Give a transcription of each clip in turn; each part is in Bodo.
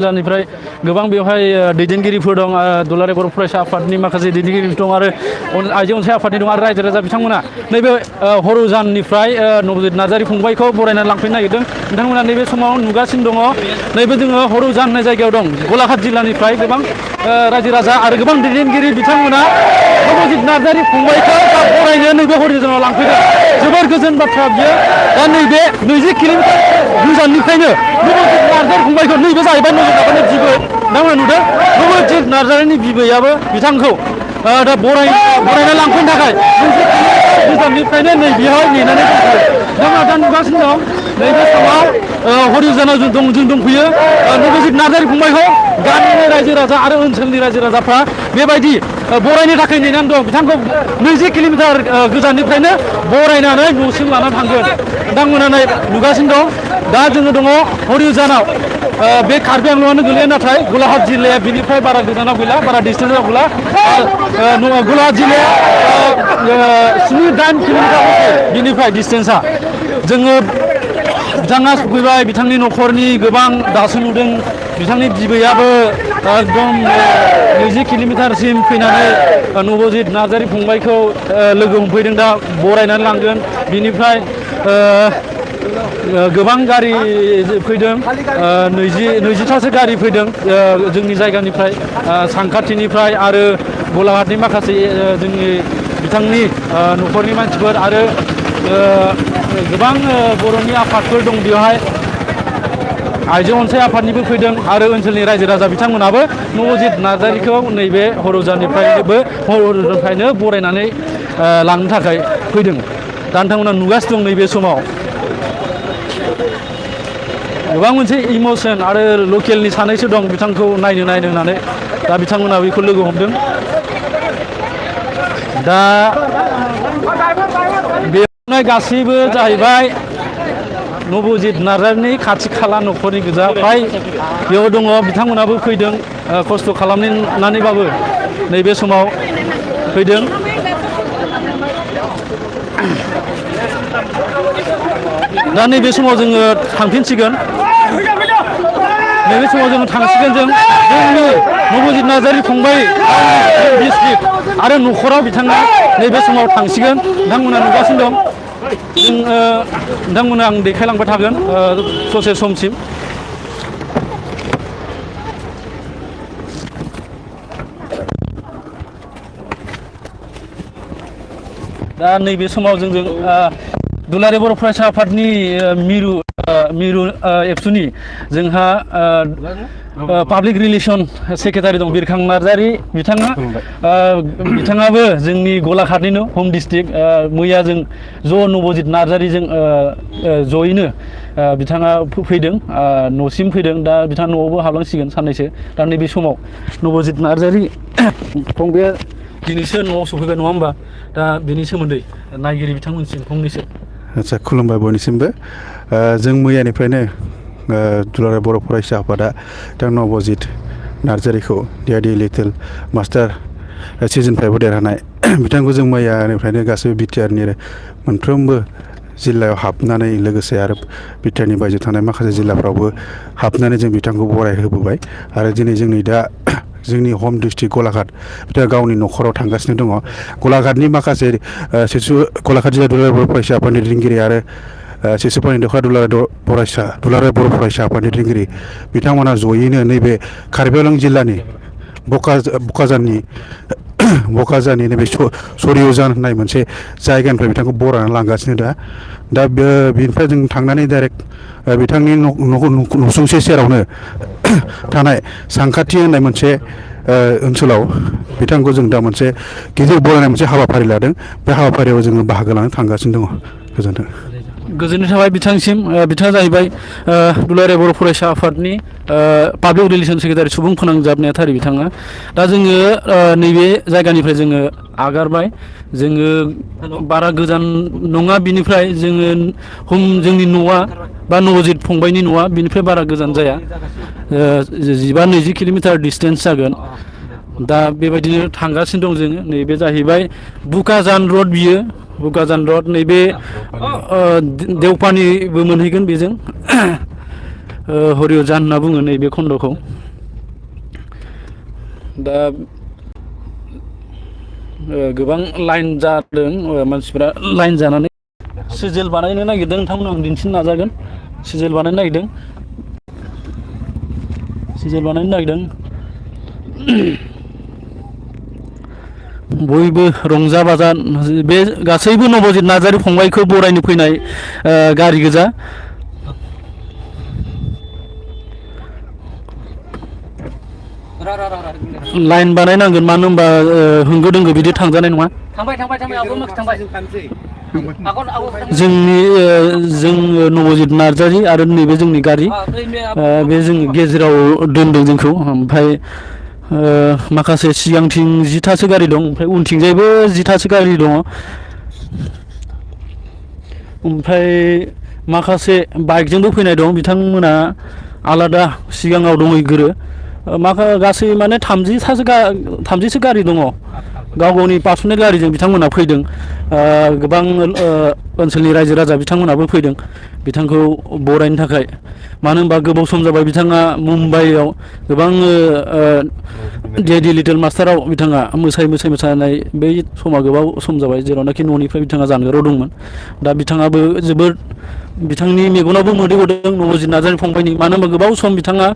जिल्लानिफ्राय गोबां बेवहाय दैदेनगिरिफोर दं दुलाराय बर' फरायसा आफादनि माखासे दैदेनगिरिफोर दं आरो आइजो अनसाय आफादनि दं आरो रायजो राजा बिथांमोना नैबे हर'जाननिफ्राय नबजित नार्जारि फंबायखौ बरायनानै लांफैनो नागिरदों बिथांमोना नैबे समाव नुगासिनो दङ नैबे जोङो हर'जान होननाय जायगायाव दं गलाघाट जिल्लानिफ्राय गोबां रायजो राजा आरो गोबां दैदेनगिरि बिथांमोना नबजित नार्जारि फंबायखौ बरायनो नैबे हर'जानाव लांफैदों जोबोर गोजोन बाथ्रा बियो दा नैबे 20 किल'मिटार गोजाननिफ्रायनो नबजित नार्जारि फंबायखौ नैबे जाहैबाय नबजित बिबै नोंथांमोना नुदों नबजित नार्जारिनि बिबैयाबो बिथांखौ दा बरायना लांफैनो थाखाय गोजाननिफ्रायनो नै बेयाव नेनानै दंफैयो नोंथाङा दा नुगासिनो दं नैबे समाव हरिजानाव जों दंफैयो नबजित नार्जारि फंबायखौ गामिनि रायजो राजा आरो ओनसोलनि रायजो राजाफ्रा बेबायदि बरायनो थाखाय नेनानै दं बिथांखौ 20 किल'मिटार गोजाननिफ्रायनो बरायनानै न'सिम लानानै थांगोन नोंथांमोना नुगासिनो दं दा जोङो दङ हरिजानाव बे कार्बि आंलंआनो गोलैयो नाथाय गलाघाट जिल्लाया बिनिफ्राय बारा गोजानाव गैला बारा डिस्टेन्सआव गैला गलाघाट जिल्लाया 7-8 किल'मिटार बिनिफ्राय डिस्टेन्सआ जोङो बिथाङा सफैबाय बिथांनि न'खरनि गोबां दासो नुदों बिथांनि बिबैयाबो एकदम 20 किल'मिटारसिम फैनानै नबजित नार्जारि फंबायखौ लोगो हमफैदों दा बरायनानै लांगोन बिनिफ्राय गोबां गारि फैदों 20थासो गारि फैदों जोंनि जायगानिफ्राय सानखाथिनिफ्राय आरो गलाघाटनि माखासे जोंनि बिथांनि न'खरनि मानसिफोर आरो गोबां बर'नि आफादफोर दं बेवहाय आइजो अनसाय आफादनिबो फैदों आरो ओनसोलनि रायजो राजा बिथांमोनाबो नबजित नार्जारिखौ नैबे हर'जाननिफ्रायनो बरायनानै लांनो थाखाय फैदों दा नोंथांमोना नुगासिनो दं नैबे समाव गोबां मोनसे इमोसन आरो लकेलनि सानैसो दं बिथांखौ नायनो होननानै दा बिथांमोना बेखौ लोगो हमदों दा बेवहाय गासैबो जाहैबाय नबजित नार्जारिनि खाथि खाला न'खरनि गोजा फ्राय बेयाव दङ बिथांमोनाबो फैदों खस्थ' खालामनानैबाबो नैबे समाव फैदों दा नैबे समाव जोङो थांफिनसिगोन नैबे समाव जोङो थांसिगोन जोंनि नबजित नार्जारि फंबाय डिस्ट्रिक्ट आरो न'खराव बिथाङा नैबे समाव थांसिगोन नोंथांमोना नुगासिनो दं जों नोंथांमोना आं देखायलांबाय थागोन ससे समसिम दा नैबे समाव जोंजों दुलाराय बर' फरायसा आफादनि मिरु एबसुनि जोंहा पाब्लिक रिलेसन सेक्रेटारि दं बिरखां नार्जारि बिथाङाबो जोंनि गलाघाटनिनो हम डिस्ट्रिक्ट मैया जों ज' नबजित नार्जारिजों जयैनो बिथाङा फैदों न'सिम फैदों दा बिथाङा न'आवबो हाबलांसिगोन साननैसो दा नैबे समाव नबजित नार्जारि फंबाया दिनैसो न'आव सफैबाय नङा होमबा दा बेनि सोमोन्दै नायगिरि बिथांमोनसिम फंनैसो आदसा खुलुमबाय बयनिसिमबो जों मैयानिफ्रायनो दुलाराय बर' फरायसा आफादा दा नबजित नार्जारिखौ डिआरडि लिटिल मास्टार सिजननिफ्रायबो देरहानाय बिथांखौ जों मैयानिफ्रायनो गासैबो बिटिआरनि मोनफ्रोमबो जिल्लायाव हाबनानै लोगोसे आरो बिटिआरनि बायजोआव थानाय माखासे जिल्लाफ्रावबो हाबनानै जों बिथांखौ बरायहोबोबाय आरो दिनै जोंनि हम डिस्ट्रिक्ट गलाघाट बिथाङा गावनि न'खराव थांगासिनो दङ गलाघाटनि माखासे गलाघाट जिल्ला दुलाराय बर' फरायसा आफादनि दैदेनगिरि आरो सिसुपानि दखा दुलाराय बर' फरायसा आफादनि दैदेनगिरि बिथांमोना जयैनो नैबे कार्बि आंलं जिल्लानि बकाजानि नैबे सरिहोजान होननाय मोनसे जायगानिफ्राय बिथांखौ बरायनानै लांगासिनो दा बेनिफ्राय जों थांनानै डाइरेक्ट बिथांनि न'सुंसे सेरावनो थानाय सानखाथि होननाय मोनसे ओनसोलाव बिथांखौ जों दा मोनसे गिदिर बरायनाय मोनसे हाबाफारि लादों बे हाबाफारियाव जोङो बाहागो लानो थांगासिनो दङ गोजोन्थों गोजोननाय थाबाय बिथांसिम बिथाङा जाहैबाय दुलाराय बर' फरायसा आफादनि पाब्लिक रिलेसन सेक्रेटारि सुबुं फोनांजाब नेहाथारि बिथाङा दा जोङो नैबे जायगानिफ्राय जोङो आगारबाय जोङो बारा गोजान नङा बिनिफ्राय जोंनि न'आ बा नबजित फंबायनि न'आ बिनिफ्राय बारा गोजान जाया 15-20 किल'मिटार डिस्टेन्स जागोन दा बेबायदिनो थांगासिनो दं जोङो नैबे जाहैबाय बुकाजान रड बियो बुकाजान रड नैबे देवपानिबो मोनहैगोन बेजों हरियजान होनना बुङो नैबे खन्द'खौ दा गोबां लाइन जादों मानसिफ्रा लाइन जानानै सिजेल बानायनो नागिरदों नोंथांमोन आं दिन्थिनो नाजागोन सिजेल बानायनो नागिरदों बयबो रंजा बाजा बे गासैबो नबजित नार्जारि फंबायखौ बरायनो फैनाय गारि गोजा लाइन बानायनांगोन मानो होनबा होंगो दोंगो बिदि थांजानाय नङा जोंनि जोङो नबजित नार्जारि आरो नैबे जोंनि गारि बे जों गेजेराव दोनदों जोंखौ ओमफ्राय माखासे सिगांथिं 10थासो गारि दं ओमफ्राय उनथिंजायबो 10थासो गारि दङ ओमफ्राय माखासे बाइकजोंबो फैनाय दं बिथांमोना आलादा सिगाङाव दंहैग्रो गासै माने 30सो गारि दङ गाव गावनि पार्सनेल गारिजों बिथांमोना फैदों गोबां ओनसोलनि रायजो राजा बिथांमोनाबो फैदों बिथांखौ बरायनो थाखाय मानो होनबा गोबाव सम जाबाय बिथाङा मुम्बाइआव गोबां डि लिटिल मास्टाराव बिथाङा मोसानाय बै समा गोबाव सम जाबाय जेरावनाखि न'निफ्राय बिथाङा जानगाराव दंमोन दा बिथाङाबो जोबोद बिथांनि मेगनावबो मोदै गदों नबजित नार्जारि फंबायनि मानो होनबा गोबाव सम बिथाङा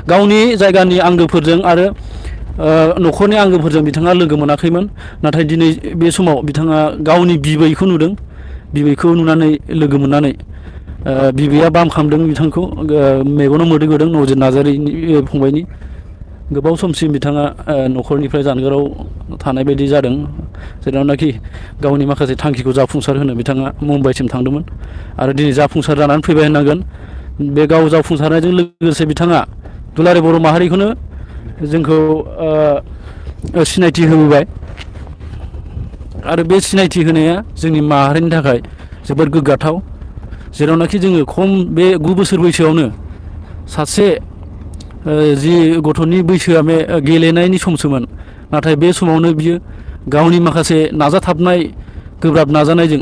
गावनि जायगानि आंगोफोरजों आरो न'खरनि आंगोफोरजों बिथाङा लोगो मोनाखैमोन नाथाय दिनै बे समाव बिथाङा गावनि बिबैखौ नुदों बिबैखौ नुनानै लोगो मोननानै बिबैया बाम खालामदों बिथांखौ मेगनाव मोदै गदों नबजित नार्जारि फंबायनि गोबाव समसिम बिथाङा न'खरनिफ्राय जानगाराव थानाय बायदि जादों जेरावनाखि गावनि माखासे थांखिखौ जाफुंसार होनो बिथाङा मुम्बाइसिम थांदोंमोन आरो दिनै जाफुंसार जानानै फैबाय होननांगोन बे गाव जाफुंसारनायजों लोगोसे बिथाङा दुलाराय बर' माहारिखौनो जोंखौ सिनायथि होबोबाय आरो बे सिनायथि होनाया जोंनि माहारिनि थाखाय जोबोद गोग्गाथाव जेरावनाखि जोङो बे 9 बोसोर बैसोआवनो सासे जि गथ'नि बैसोआ बे गेलेनायनि समसोमोन नाथाय बे समावनो बियो गावनि माखासे नाजाथाबनाय गोब्राब नाजानायजों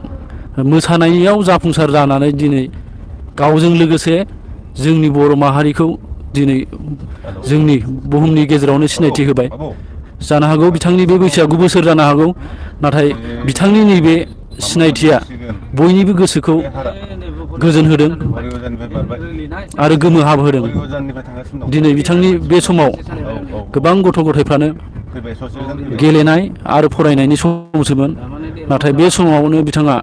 मोसानायाव जाफुंसार जानानै दिनै गावजों लोगोसे जोंनि बर' माहारिखौ दिनै जोंनि बुहुमनि गेजेरावनो सिनायथि होबाय जानो हागौ बिथांनि बे बैसोआ 9 बोसोर जानो हागौ नाथाय बिथांनि नैबे सिनायथिया बयनिबो गोसोखौ गोजोन होदों आरो गोमोहाब होदों दिनै बिथांनि बे समाव गोबां गथ' गथायफ्रानो गेलेनाय आरो फरायनायनि समसोमोन नाथाय बे समावनो बिथाङा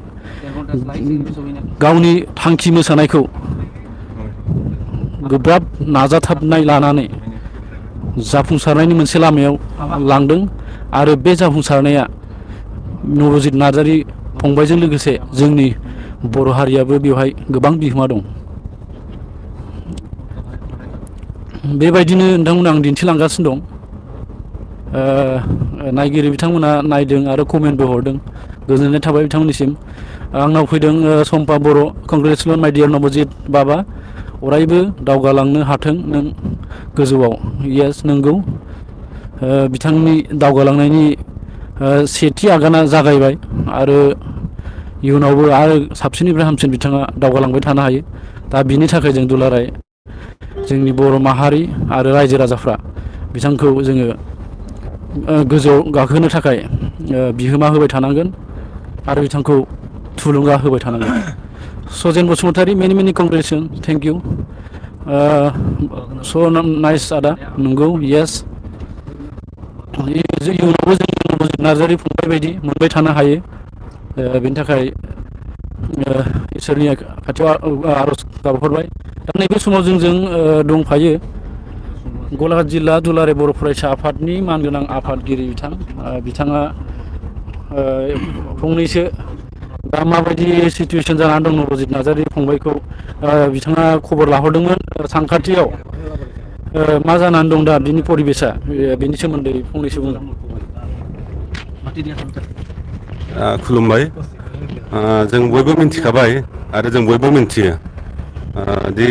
गावनि थांखि मोसानायखौ गोब्राब नाजाथाबनाय लानानै जाफुंसारनायनि मोनसे लामायाव लांदों आरो बे जाफुंसारनाया नबजित नार्जारि फंबायजों लोगोसे जोंनि बर' हारियाबो बेवहाय गोबां बिहोमा दं बेबायदिनो नोंथांमोन आं दिन्थिलांगासिनो दं नायगिरि बिथांमोना नायदों आरो कमेन्टबो हरदों गोजोननाय थाबाय बिथांमोननिसिम आंनाव फैदों सम्पा बर' कंग्रेचुलेसन माय डियार नबजित बाबा अरायबो दावगालांनो हाथों नों गोजौआव येस नंगौ बिथांनि दावगालांनायनि सेथि आगाना जागायबाय आरो इयुनावबो आरो साबसिननिफ्राय हामसिन बिथाङा दावगालांबाय थानो हायो दा बिनि थाखाय जों दुलाराय जोंनि बर' माहारि आरो रायजो राजाफ्रा बिथांखौ जोङो गोजौआव गाखोनो थाखाय बिहोमा होबाय थानांगोन आरो बिथांखौ थुलुंगा होबाय थानांगोन सजेन बसुमतारी मेनि कंग्रेचुलेसन थेंक इउ स' नाइस आदा नंगौ येस इयुनावबो जों नबजित नार्जारि फंबाय बायदि मोनबाय थानो हायो बेनि थाखाय इसोरनि खाथियाव आर'ज गाबहरबाय दा नैबे समाव जोंजों दंफायो गलाघाट जिल्ला दुलाराय बर' फरायसा आफादनि मानगोनां आफादगिरि बिथाङा फंनैसो दा माबायदि सिचुवेसन जानानै दं नबजित नार्जारि फंबायखौ बिथाङा खबर लाहरदोंमोन सानखाथियाव मा जानानै दं दा बिनि परिबेसा बिनि सोमोन्दै फंनैसो बुंदों खुलुमबाय जों बयबो मिन्थिखाबाय आरो जों बयबो मिन्थियो दि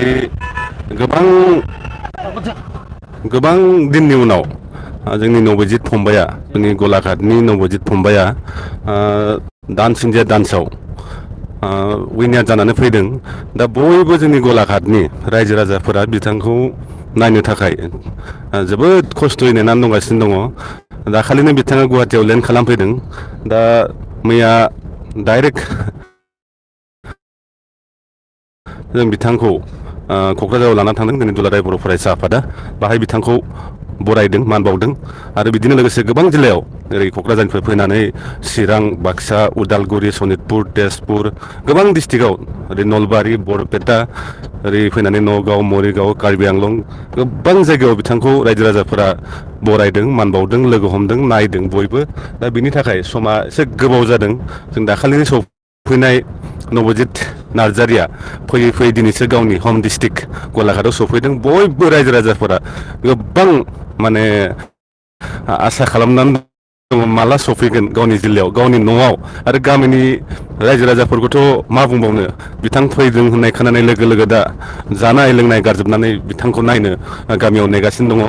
गोबां दिननि उनाव जोंनि नबजित फंबाया जोंनि गलाघाटनि नबजित फंबाया दान्स इन्डिया दान्सआव उइनार जानानै फैदों दा बयबो जोंनि गलाघाटनि रायजो राजाफोरा बिथांखौ नायनो थाखाय जोबोद खस्थ'यै नेनानै दंगासिनो दङ दाखालिनो बिथाङा गुवाहाटियाव लेन्ड खालामफैदों दा मैया डाइरेक्ट जों बिथांखौ क'क्राझाराव लाना थांदों जोंनि दुलाराय बर' फरायसा आफादा बाहाय बिथांखौ बरायदों मान बावदों आरो बिदिनो लोगोसे गोबां जिल्लायाव ओरै क'क्राझारनिफ्राय फैनानै चिरां बाक्सा उदालगुरि सनितपुर तेजपुर गोबां डिस्ट्रिक्टआव ओरै नलबारि बरपेटा ओरै फैनानै नगाव मरिगाव कार्बि आंलं गोबां जायगायाव बिथांखौ रायजो राजाफोरा बरायदों मान बावदों लोगो हमदों नायदों बयबो दा बिनि थाखाय समा एसे गोबाव जादों जों दाखालिनो सफैनाय नबजित नार्जारिया फैयै फैयै दिनैसो गावनि हम डिस्ट्रिक्ट गलाघाटआव सफैदों बयबो रायजो राजाफोरा गोबां माने आसा खालामनानै दङ माला सफैगोन गावनि जिल्लायाव गावनि न'आव आरो गामिनि रायजो राजाफोरखौथ' मा बुंबावनो बिथां फैदों होननाय खोनानाय लोगो लोगो दा जानाय लोंनाय गारजोबनानै बिथांखौ नायनो गामियाव नेगासिनो दङ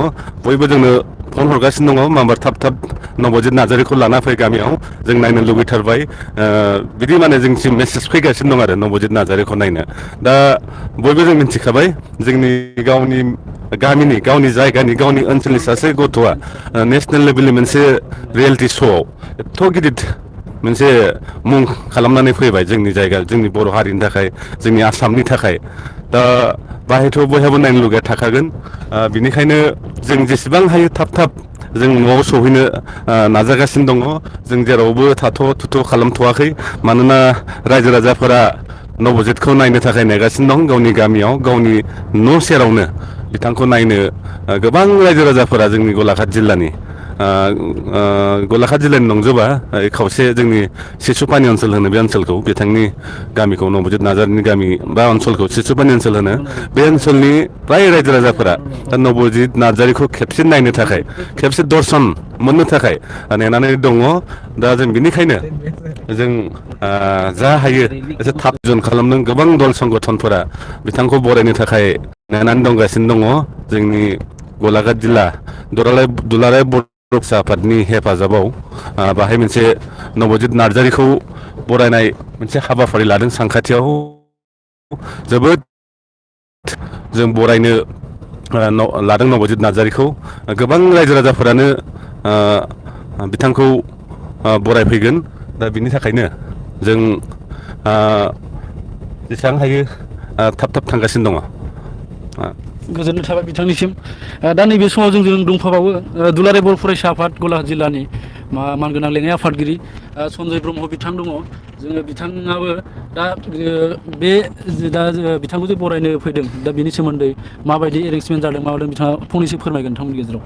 बयबो जोंनो फन हरगासिनो दङ माबार थाब थाब नबजित नार्जारिखौ लाना फै गामियाव जों नायनो लुबैथारबाय बिदि माने जोंसिम मेसेज फैगासिनो दं आरो नबजित नार्जारिखौ नायनो दा बयबो जों मिथिखाबाय जोंनि गावनि गामिनि गावनि जायगानि गावनि ओनसोलनि सासे गथ'आ नेसनेल लेभेलनि मोनसे रियेलिटि श'आव एथ' गिदिर मोनसे मुं खालामनानै फैबाय जोंनि जायगा जोंनि बर' हारिनि थाखाय जोंनि आसामनि थाखाय दा बाहायथ' बयहाबो नायनो लुगैया थाखागोन बिनिखायनो जों जेसेबां हायो थाब थाब जों न'आव सहैनो नाजागासिनो दङ जों जेरावबो थाथ' थुथ' खालामथ'वाखै मानोना रायजो राजाफोरा नबजितखौ नायनो थाखाय नेगासिनो दं गावनि गामियाव गावनि न' सेरावनो बिथांखौ नायनो गोबां रायजो राजाफोरा जोंनि गलाघाट जिल्लानि गलाघाट जिल्लानि नंजोबा खावसे जोंनि सिसुपानि ओनसोल होनो बे ओनसोलखौ बिथांनि गामिखौ नबजित नार्जारिनि गामि बा ओनसोलखौ सिसुपानि ओनसोल होनो बे ओनसोलनि फ्राय रायजो राजाफोरा दा नबजित नार्जारिखौ खेबसे नायनो थाखाय खेबसे दर्शन मोननो थाखाय नेनानै दङ दा जों बिनिखायनो जों जा हायो एसे थाब जन खालामदों गोबां दल संगठनफोरा बिथांखौ बरायनो थाखाय नेनानै दंगासिनो दङ जोंनि गलाघाट जिल्ला दुलाराय बर' फरायसा आफादनि हेफाजाबाव बाहाय मोनसे नबजित नार्जारिखौ बरायनाय मोनसे हाबाफारि लादों सानखाथियाव जोबोद जों बरायनो लादों नबजित नार्जारिखौ गोबां रायजो राजाफोरानो बिथांखौ बरायफैगोन दा बिनि थाखायनो जों जेसेबां हायो थाब थाब थांगासिनो दङ गोजोननाय थाबाय बिथांनिसिम दा नैबे समाव जोंजों दंफाबावो दुलाराय बर' फरायसा आफाद गलाघाट जिल्लानि मानगोनां लेङाइ आफादगिरि सन्जय ब्रह्म बिथां दङ जोङो बिथाङाबो दा बे दा बिथांखौ जे बरायनो फैदों दा बिनि सोमोन्दै माबायदि एरेन्जमेन्ट जादों माबायदि बिथाङा फंनैसो फोरमायगोन नोंथांमोननि गेजेराव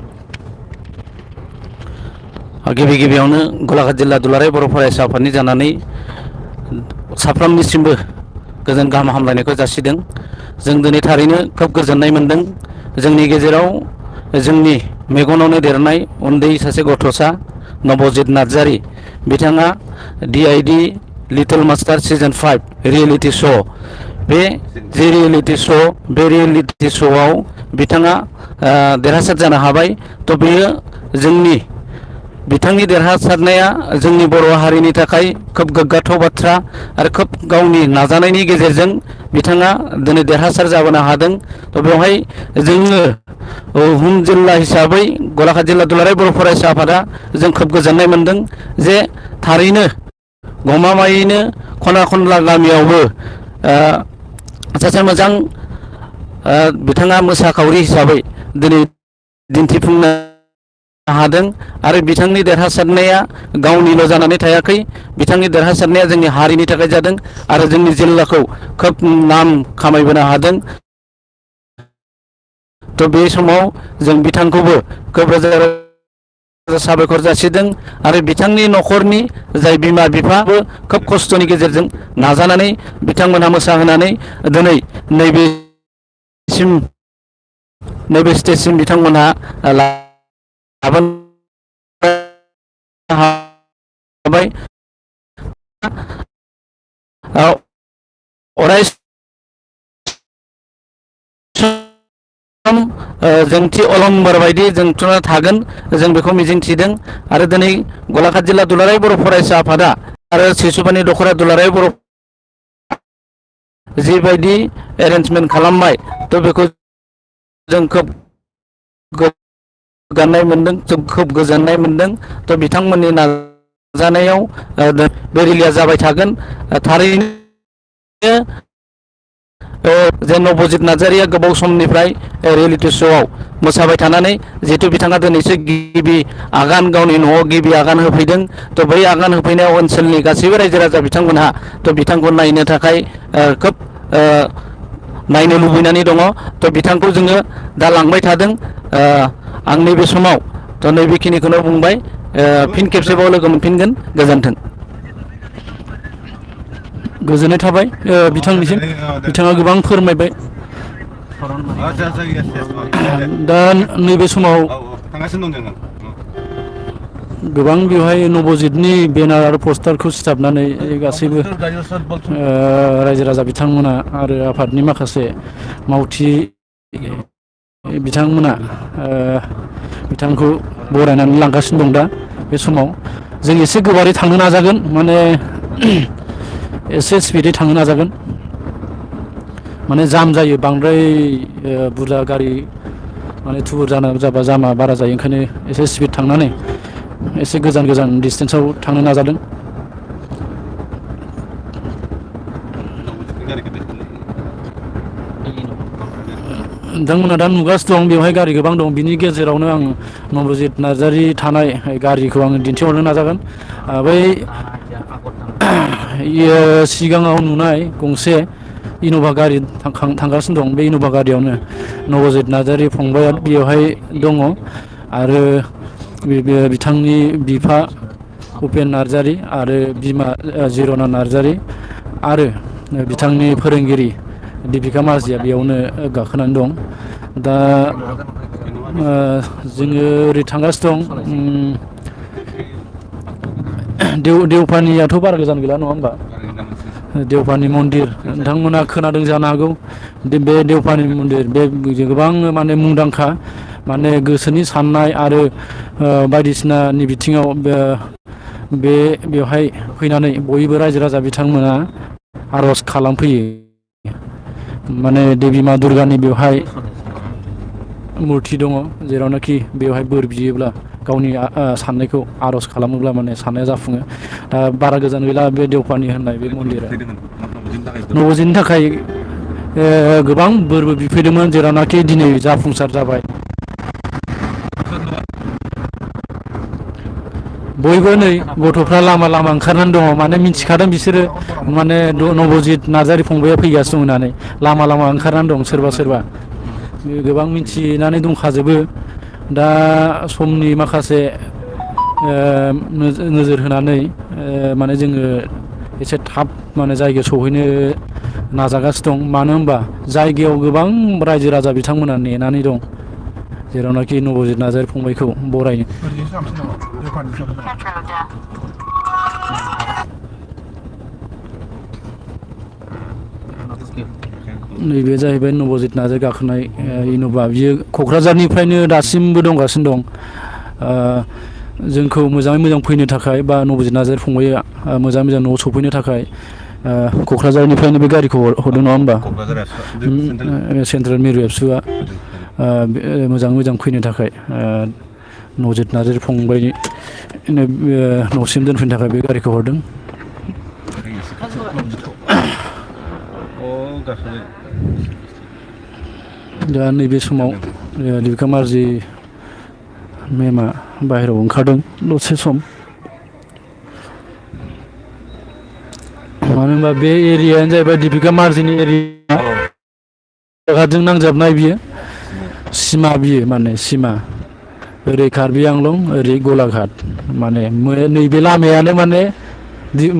गिबि गिबियावनो गलाघाट जिल्ला दुलाराय बर' फरायसा आफादनि जानानै साफ्रोमनिसिमबो गोजोन गाहाम हामलायनायखौ जासिदों जों दिनै थारैनो खोब गोजोननाय मोनदों जोंनि गेजेराव जोंनि मेगनावनो देरनाय उन्दै सासे गथ'सा नबजित नार्जारि बिथाङा DID little master season 5 reality show' बे जे रियेलिटि श'आव बिथाङा देरहासार जानो हाबाय थ' बेयो जोंनि बिथांनि देरहासारनाया जोंनि बर' हारिनि थाखाय खोब गोग्गाथाव बाथ्रा आरो खोब गावनि नाजानायनि गेजेरजों बिथाङा दिनै देरहासार जाबोनो हादों थ' बेवहाय जोङो हुम जिल्ला हिसाबै गलाघाट जिल्ला दुलाराय बर' फरायसा आफादा जों खोब गोजोननाय मोनदों जे थारैनो गमामायैनो खना खनला गामियावबो सासे मोजां बिथाङा मोसाखावरि हिसाबै दिनै दिन्थिफुंनो हादों आरो बिथांनि देरहासारनाया गावनिल' जानानै थायाखै बिथांनि देरहासारनाया जोंनि हारिनि थाखाय जादों आरो जोंनि जिल्लाखौ खोब नाम खामायबोनो हादों थ' बे समाव जों बिथांखौबो खोब रोजा रोजा साबायखर जासिदों आरो बिथांनि न'खरनि जाय बिमा बिफाबो खोब खस्थ'नि गेजेरजों नाजानानै बिथांमोनहा मोसाहोनानै दिनै नैबे स्टेजसिम बिथांमोनहा हाबाय अराय जोंथि अलंबार बायदि जोंथ'ना थागोन जों बेखौ मिजिंथिदों आरो दिनै गलाघाट जिल्ला दुलाराय बर' फरायसा आफादा आरो सिसुपानि दख'रा दुलाराय बर' जिबायदि एरेन्जमेन्ट खालामबाय थ' बेखौ जों खोब गोग्गानाय मोनदों, जों खोब गोजोननाय मोनदों। थ' बिथांमोननि नाजानायाव बे रेलिया जाबाय थागोन। थारैनो जे नबजित नार्जारिया गोबाव समनिफ्राय रियेलिटि श'आव मोसाबाय थानानै जिहेतु बिथाङा दिनैसो गिबि आगान गावनि न'आव गिबि आगान होफैदों। थ' बै आगान होफैनायाव ओनसोलनि गासैबो रायजो राजा बिथांमोनहा थ' बिथांखौ नायनो थाखाय खोब नायनो लुबैनानै दङ। थ' बिथांखौ जोङो दा लांबाय थादों। आं नैबे समाव थ' नैबेखिनिखौनो बुंबाय। फिन खेबसेबाव लोगो मोनफिनगोन। गोजोन्थों। गोजोननाय थाबाय बिथांनिसिम, बिथाङा गोबां फोरमायबाय। दा नैबे समाव थांगासिनो दं जोङो। गोबां बेवहाय नबजितनि बेनार आरो पस्टारखौ सिथाबनानै गासैबो रायजो राजा बिथांमोना आरो आफादनि माखासे मावथि बिथांमोना बिथांखौ बरायनानै लांगासिनो दं। दा बे समाव जों एसे गोबारै थांनो नाजागोन, माने एसे स्पिडै थांनो नाजागोन। माने जाम जायो, बांद्राय बुरजा गारि माने थुबुर जाबा जामा बारा जायो। ओंखायनो एसे स्पिड थांनानै एसे गोजान गोजान डिसटेन्सआव थांनो नाजादों। नोंथांमोना दा नुगासिनो दं, बेवहाय गारि गोबां दं। बिनि गेजेरावनो आं नबजित नार्जारि थानाय गारिखौ आङो दिन्थिहरनो नाजागोन। बै सिगाङाव नुनाय गंसे इन'भा गारि थांगासिनो दं। बे इन'भा गारियावनो नबजित नार्जारि फंबाया बेवहाय दङ आरो बिथांनि बिफा उपेन नार्जारि आरो बिमा जिरना नार्जारि आरो बिथांनि फोरोंगिरि दिपिका मार्जिया बेयावनो गाखोनानै दं। दा जोङो ओरै थांगासिनो दं। देवपानियाथ' बारा गोजान गैला नङा होमबा? देवपानि मन्दिर नोंथांमोना खोनादों जानो हागौ। बे देवपानि मन्दिर बे गोबां माने मुंदांखा, माने गोसोनि साननाय आरो बायदिसिनानि बिथिङाव बेवहाय फैनानै बयबो रायजो राजा बिथांमोना आर'ज खालामफैयो। माने देबि मा दुर्गानि बेवहाय मुरथि दङ, जेरावनाखि बेवहाय बोर बियोब्ला गावनि साननायखौ आर'ज खालामोब्ला माने साननाया जाफुङो। दा बारा गोजान गैला बे देवपानि होननाय बे मन्दिरा। नबजितनि थाखाय गोबां बोरबो बिफैदोंमोन, जेरावनाखि दिनै जाफुंसार जाबाय। बयबो नै गथ'फ्रा लामा लामा ओंखारनानै दङ, माने मिथिखादों बिसोरो माने नबजित नार्जारि फंबाया फैगासिनो दं होननानै लामा लामा ओंखारनानै दं। सोरबा सोरबा गोबां मिथिनानै दंखाजोबो। दा समनि माखासे नोजोर होनानै माने जोङो एसे थाब माने जायगायाव सहैनो नाजागासिनो दं। मानो होनबा जायगायाव गोबां रायजो राजा बिथांमोना नेनानै दं, जेरावनाखि नबजित नार्जारि फंबायखौ बरायनो। नैबे जाहैबाय नबजित नार्जारि गाखोनाय इन'भा। बियो क'क्राझारनिफ्रायनो दासिमबो दंगासिनो दं। जोंखौ मोजाङै मोजां फैनो थाखाय बा नबजित नार्जारि फंबाया मोजाङै मोजां न'आव सफैनो थाखाय क'क्राझारनिफ्रायनो बे गारिखौ हरदों नङा होमबा? सेन्ट्रेल मिरु एबसुआ मोजाङै मोजां फैनो थाखाय नबजित नार्जारि फंबायनि न'सिम दोनफैनो थाखाय बे गारिखौ हरदों। दा नैबे समाव दिपिका मार्जि मेमआ बाहेरायाव ओंखारदों दसे सम। मानो होनबा बे एरियायानो जाहैबाय दिपिका मार्जिनि एरिया। गोलाघाटजों नांजाबनाय बियो सिमा, बियो माने सिमा। ओरै कार्बि आंलं, ओरै गलाघाट, माने नैबे लामायानो माने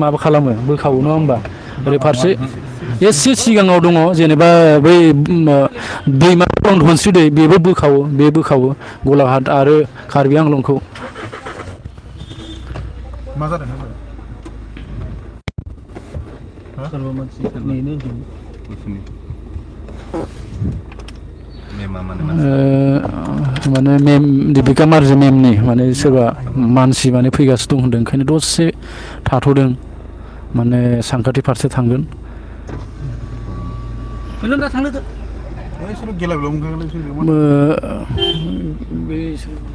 माबा खालामो, बोखावो नङा होमबा? ओरै फारसे एसे सिगाङाव दङ जेनेबा बै दैमा धनस्रि दै, बेबो बोखावो गलाघाट आरो कार्बि आंलंखौ। मा जादों? माने मेम दिपिका मार्जि मेमनि माने सोरबा मानसि माने फैगासिनो दं होनदों, ओंखायनो दसे थाथ'दों, माने सानखाथि फारसे थांगोन। नों दा थांनो सोर गेला बिलाव बे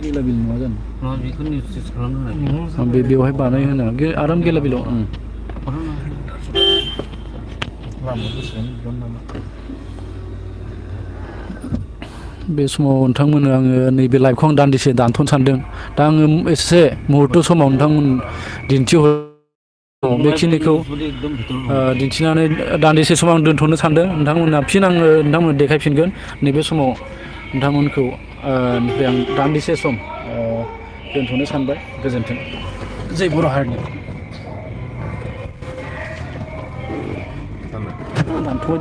गेला बिल नङा जानो बेखौ निउस खालामनो बे बेवहाय बानायहोना आराम गेला बिलाव बे समाव नोंथांमोननो आङो नैबे लाइभखौ आं दान्दिसे दानथ'नो सानदों दा आङो एसे मुहुर्त समाव नोंथांमोन दिन्थिहर बेखिनिखौ दिन्थिनानै दान्दिसे समाव आं दोनथ'नो सानदों नोंथांमोनहा फिन आङो नोंथांमोननो देखायफिनगोन नैबे समाव नोंथांमोनखौ निफ्राय आं दान्दिसे सम दोनथ'नो सानबाय गोजोन्थों जै बर' हारिनि दानथ'बाय